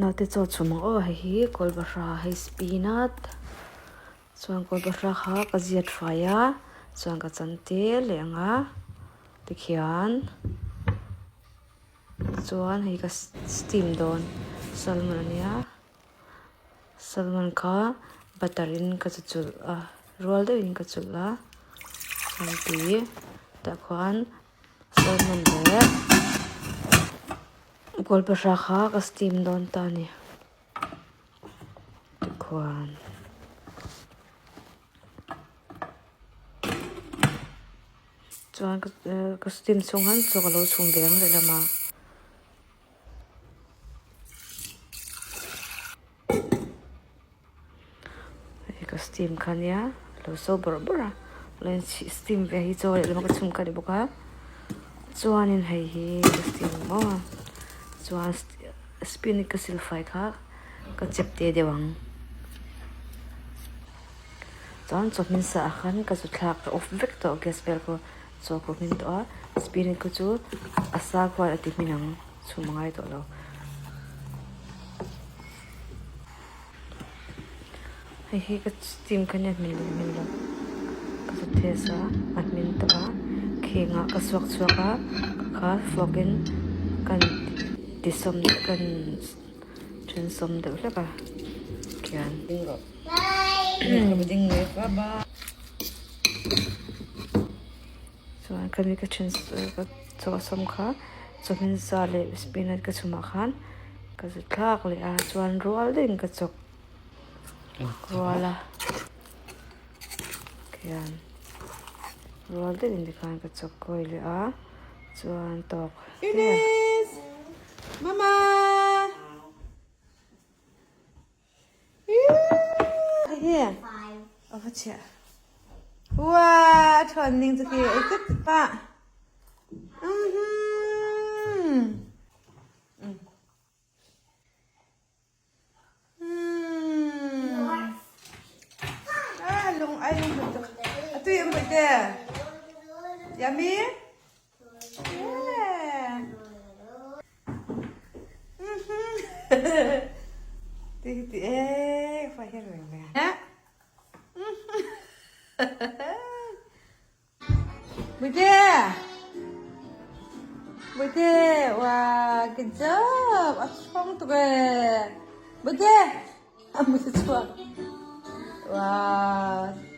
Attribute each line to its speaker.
Speaker 1: Naute chaw chhum ang aw hei hi kawlbahra hei spinach chuan kawlbahra kha ka ziat fai a chuan ka chan te leh ang a tikhian chuan hei ka steam dawn salmon ania salmon kha butter in ka chi chulh a rual deuhin ka chulh a chuan tui tah khuan salmon leh. Kawlpahra kha ka steam dawn ta a ni tikhuan chuan ka steam chhung khan chaw ka lo chhum ve ang lehlam a. Hei ka steam kha nia a lo so bawrh bawrh a lo in steam ve hi chaw lehlam a ka chhum kha a ni bawk a chuanin hei hi ka steam maw chuan spinach ka sil fai kha ka chep te deuh ang chuan chaw hmin sa ah khan ka zu thlak ka off vek tawh gas vel khaw chaw ka hmin tawh a spinach kha chu a sa khuan a ti hmin ang chhum a ngai tawh lo. Hei hi ka steam kha nia hmin leh hmin lo ka zu test a a hmin tawh a khengah ka suak chhuak a kha fork in kan ti sawm kan then sawm deuh hlek a khian chuan khami ka then ka chaw sawm kha chawhming sa leh spinach ka chhumah khan ka zu thlak leh a chuan rual deuhin ka chawk rual a khian rual deuhin tikhan ka chawk kawi leh a chuan tawk
Speaker 2: Mama Wow, thon ning chu khi ei tut pa. Ah, lung ai lung tuk. Atu im te. Yummy? Yeah. Ti ti e, phải hết rồi mẹ. Bute. Bute, wow, good job. A strong to be. Bute. Amu chuak. Wow.